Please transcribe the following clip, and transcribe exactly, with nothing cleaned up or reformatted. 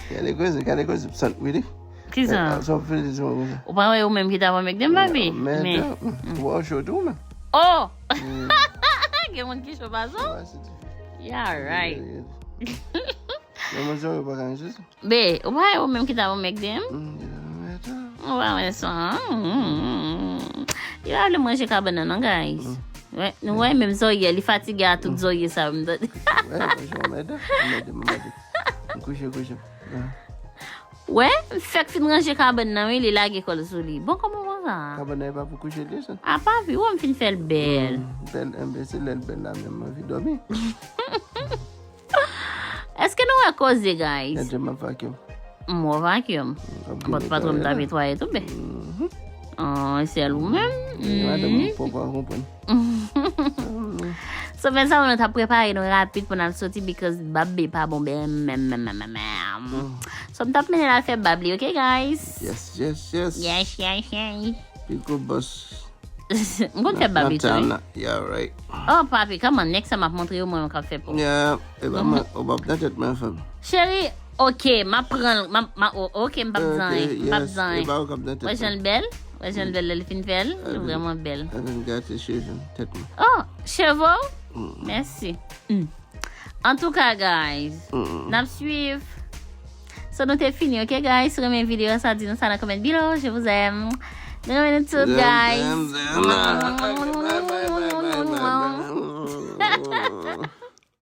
Gade koze, gade koze, sant wili. Kisa? Sa w fè di sou mwen konsa. Ou pa wè ou menm ki ta pran mèg de m, papi? Men, ou pa cho tou, men. Oh! Gen moun ki cho pa zo? Ouais, c'est difficile. Yeah, right. Men mwen zò yo pa ka jis. Be, ou pa wè ou menm ki ta pran mèg de m? Ou pa wè sa? Li pa vle manje kabann nan, non, guys. Wè, nou wè menm zòrye, li fatige a tout zòrye sa yo, m tande. Ouais, mwen jan mède, mède, mède. M kouche, kouche. Wè, m fèk fin ranje kabann nan, wi, li lage kò l sou li. Bon, kòman konsa? Kabann nan e pa pou kouche li, sa? A pa vi, wè, m fin fè l bèl. Bèl, enben, se lè l bèl la menm, m anvi dòmi. Èske nou wè koze, guys? Gade, m ap vacuum. M wè vacuum. But patwon m ta netwaye tou, be. Oh, sèl ou menm. Madanm mwen poko konprann. So, men sa, nou ta prepare nou rapid pou n al soti because babe pa bon, be, menm, menm, menm, menm. So, m t ap mennen l al fè bab li, ok, guys? Yes, yes, yes. Yes, yes, yes. Pico boss. M konn fè bab li tou, wi. Yeah, right. Oh, papi, come on, next time ap montre yo mwen k ap fè pou. Yeah, e pa mwen, ou p ap nan tèt mwen, fanm. Cheri, ok, m ap pran l, m ap, m ap, oh, ok, m p ap zanyen, m p ap zanyen. E pa ou k ap nan tèt Wè jan l bèl? Wè jan l bèl lè l fin fè l? Li vrèman bèl. Avè m gate cheve m, tèt mwen. Oh, cheve w? Mèsi. Antouka, guys, n ap swiv. So, nou te fini, ok, guys? Si w renmen videyo sa, di nou sa nan comment below. Je vous aime. Nou renmen nou tout, guys.